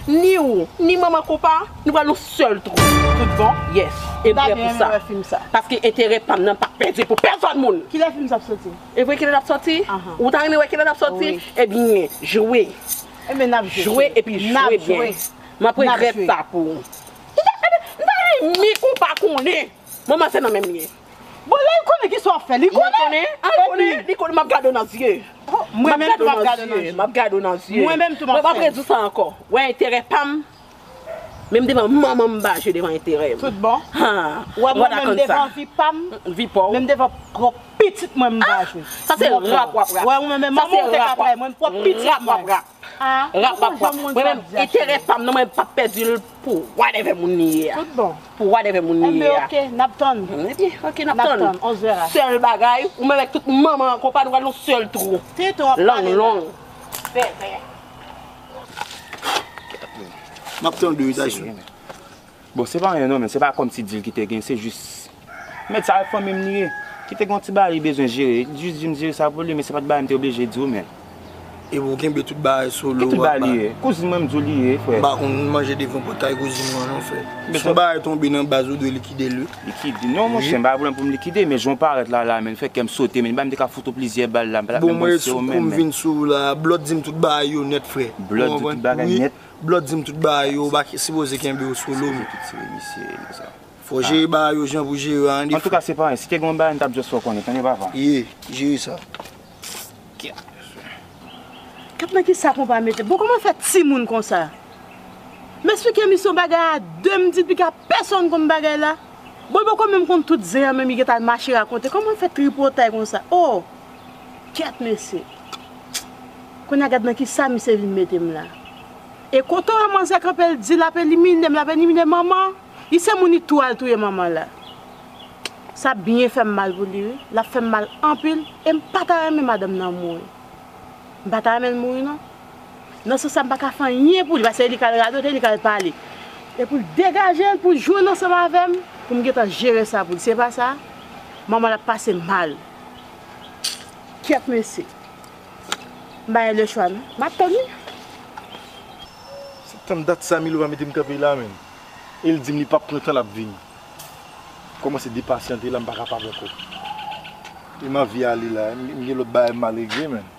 Ni ou, ni manman konpa, nou pral yon sèl twou. Tout bon? Yes. E m prè pou sa. Paske enterè pa m nan p ap pèdi pou pèsòn moun. Kilè fim sa ap soti? E vre kilè l ap soti? Ahan. Ou ta renmen wè kilè l ap soti? Wi. Ebyen, jwe. Ebyen, n ap jwe. Jwe epi jwe byen. M ap regrèt sa pou ou. M ta renmen konpa konnen. Manman se nan men m li ye. Bon, lè l konnen kisa w ap fè, li konnen. Li konnen, a, li konnen, li konnen, m ap gade w nan zye. Oh, mwen menm tou m ap gade w nan zye. M ap gade w nan zye. Mwen menm tou m ap fè. Mwen p ap redi w sa ankò. Wè enterè pa m, menm devan manman m m pa jwe devan enterè m. Tout bon. Ha, wè mwen menm devan vi pa m, vi pa w, menm devan pwòp pitit mwen m pa jwe. Sa se rap w ap rap. Wè ou menm, menm manman w te ka trayi mwen, pwòp pitit mwen. Rap w ap rap. Ah, rap, rap, rap. Mwen menm, enterè pa m nan, mwen p ap pèdi l pou whatever moun li ye a. Tout bon. Pou whatever moun li ye a. Enben, ok, n ap tann. Ebyen, ok, n ap tann. N ap tann, onz è a. Sèl bagay, ou menm avèk tout manman an konpa, nou pral yon sèl twou. Tito ap pale la. Lang long. Fè, fè. M ap tande w, Tayson. Bon, se pa anyen non, men se pa kòmsi dil ki te gen, se jis, men sa fanmi m li ye. Ki te gen yon ti bagay li bezwen jere, li jis di m jere sa pou li, men se pa t bagay m te oblije di w, men. Epi w kenbe tout bagay solo. Ki tout bagay li ye? Kouzin mwen m di w li ye, frè. M pa konn manje devan pòtay kouzin mwen non, frè. Si yon bagay tonbe nan baz ou dwe likide l, wi. Likide? Non, monchè, m pa gen pwoblèm pou m likide, men jan w parèt la, la, men fè kè m sote, men m te ka fout ou plizyè bal la, m pa t ap menm panse w menm, men. Pou m rezoud, pou m vin sou w la, Blood di m tout bagay yo nèt, frè. Blood di tout bagay nèt? Blood di m tout bagay yo, ou pa sipoze kenbe yo solo, men. Sipoze tout tire misye, konsa. Fò jere bagay yo jan pou jere yo, an. Antouka, se pa anyen. Si te gen yon bagay, m t ap just fè w konnen, tande, papa. Ye, jere sa. Gad nan kisa konpa mete. Bon, kòman fè timoun konsa? M eksplike misye yon bagay a de, m di l pika pèsonn konn bagay la. Bon, l poko menm konn tout zen an, menm li gentan al mache rakonte. Kòman l fè tripotay konsa? Oh! Kèt mesye. Kounye a gad nan kisa misye vin mete m la. E kote w wè manzè kanpe l di l ap elimine m, l ap elimine manman. Li se moun li tou al touye manman la. Sa ap byen fè m mal pou li, wi. L ap fè m mal anpil. E m pa ta renmen madanm nan mouri. M pa ta renmen l mouri, non. Nan sans sa, m pa ka fè anyen pou li, paske li k al radote, li k al pale. E pou l degaje l, pou l jwenn ansanm avè m, pou m gentan jere sa pou li. Se pa sa, manman l ap pase mal. Kèt mesye. M pa gen lechwa non. M ap tann li. Se tann dat sa Milo pa mete m kanpe la menm. E l di m li p ap pran tan l ap vini. Kòmanse depasyante la, m pa kapab ankò. E m anvi ale la, m, m gen lòt bagay m al regle menm.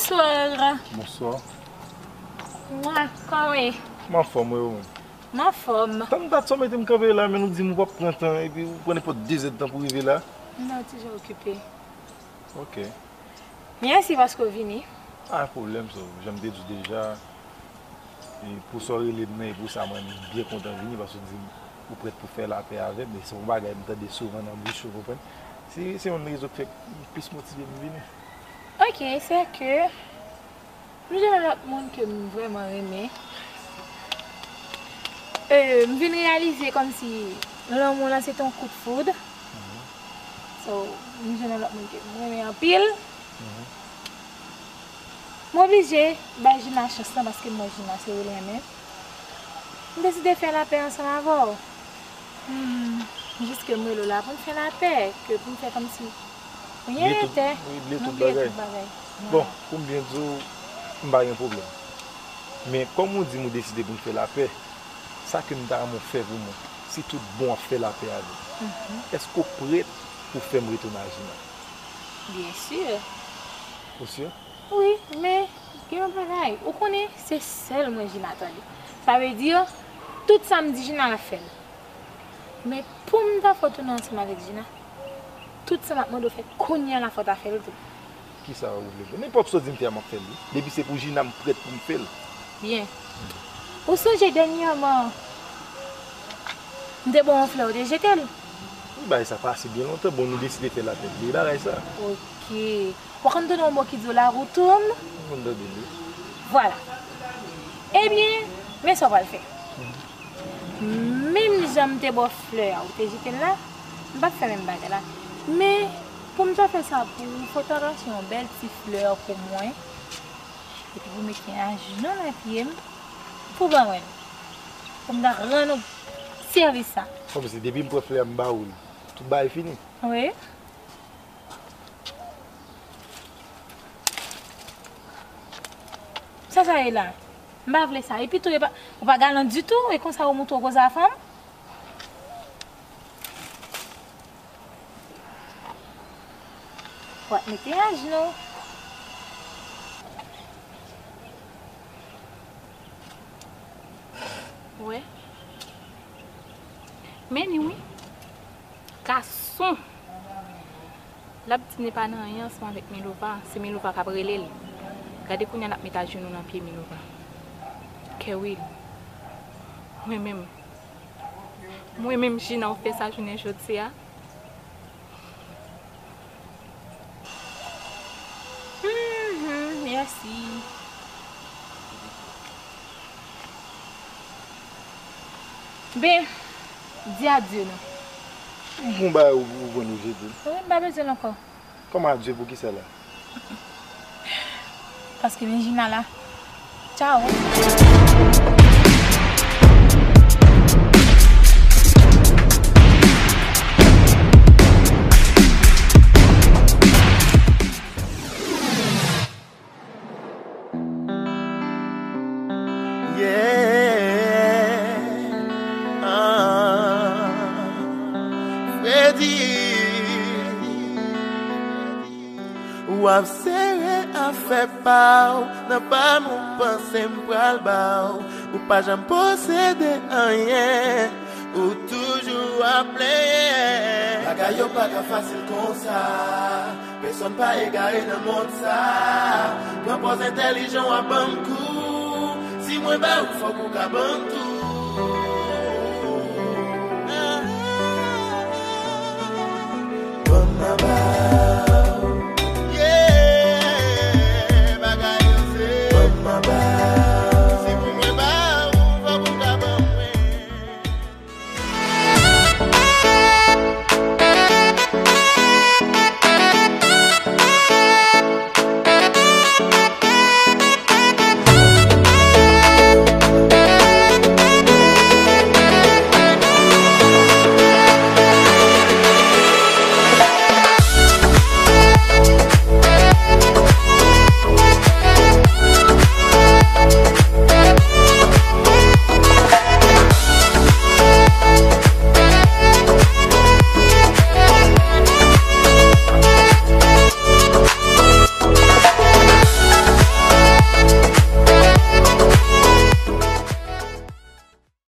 Bonsoir. Bonsoir. Mwa, kòman w ye? M anfòm, wi, ou menm? M anfòm. Tann dat sa w mete m kanpe la, men nou di m ou p ap pran tan, epi ou pran nenpòt de zèdtan pou rive la. Non, toujou okipe. Ok. Mèsi paske w vini. Pa gen pwoblèm, so, jan m te di w deja, e pou sa w rele m nan, e pou sa mwen, m byen kontan vini, paske w di m ou prèt pou fè lapè avè m, e se yon bagay m tande souvan nan bouch ou, konprann. Se, se youn rezon k fè m plis motive m vini. Ok, se ke m jwenn yon lòt moun ke m vrèman renmen. E, m vin reyalize kòmsi lanmou lan se te yon kout foud. So, m jwenn yon lòt moun ke m renmen anpil. M oblije bay Gina chans lan paske m wè Gina se ou l renmen. M deside fè lapè ansanm avè w. Hmm, jis ke m rele w la pou n fè lapè, ke pou n fè kòmsi anyen rete, wi, bliye tout bagay. Bon, pou m byen di w, m pa gen pwoblèm. Men kòm ou di m ou deside pou n fè lapè, sa ke m ta renmen w fè pou mwen, si tout bon w ap fè lapè avè m, èske w prèt pou w fè m retounen ak Gina? Byen si. Ou si? Wi, men gen yon bagay. Ou konnen se sèl mwen Gina tande. Sa vle di, tout sa m di Gina, l ap fè l. Men pou m ta fè w tounen ansanm avèk Gina, tout sa m ap mande w fè kounye a la fò w ta fè l tou. Kisa ou vle fè? Nenpòt sa w di m fè a, m ap fè l wi. Depi se pou Gina, m prèt pou m fè l. Byen. Ou sonje dènyèman, m te ba w yon flè, ou te jete l? Wi, bagay sa pase byen lontan. Bon, nou deside fè lapè. Bliye bagay sa. Ok. Ou konn tande yon mo ki di la routine? M konn tande l wi. Vwala. Ebyen, men sa w pral fè. Menm jan m te ba w flè a, ou te jete l la, m p ap fè menm bagay la. Men, pou m ta fè sa pou ou, fò w ta rache yon bèl ti flè pou mwen. Epi pou w mete ajenou nan pye m, pou w ban mwen l. Pou m ta rann ou sèvis sa. Kòmsi depi m pran flè a, m ba ou l, tout bagay fini? Wi. Sa sa ye la? M pa vle sa. Epi tou, e pa, ou pa galan ditou, e konsa ou montre w koze a fanm? W ap mete ajenou. Wè. Men ni wi. Gason. L ap di m li pa nan anyen ansanm avèk Milova, se Milova k ap rele l. Gade kounye a l ap met ajenou nan pye Milova. Kerwil. Mwen menm. Mwen menm Gina ou fè sa jounen jodi a. Mhm, mèsi. Ben, di adye non. M gon bagay ou, ou pran nou jete. Wi, m pa bezwen l ankò. Kòman adye pou kisa la? Paske men Gina la. Tchao. Yeah. Ah. Fredi. W ap sere afè pa w nan pa m, ou panse m pral ba w. Ou pa janm posede anyen, ou toujou ap plenyen. Bagay yo pa ka fasil konsa. Pèsonn pa egare nan mond sa. Pran pòz entèlijan w ap ban m kou. Si mwen ba ou, fòk ou ka ban m tou.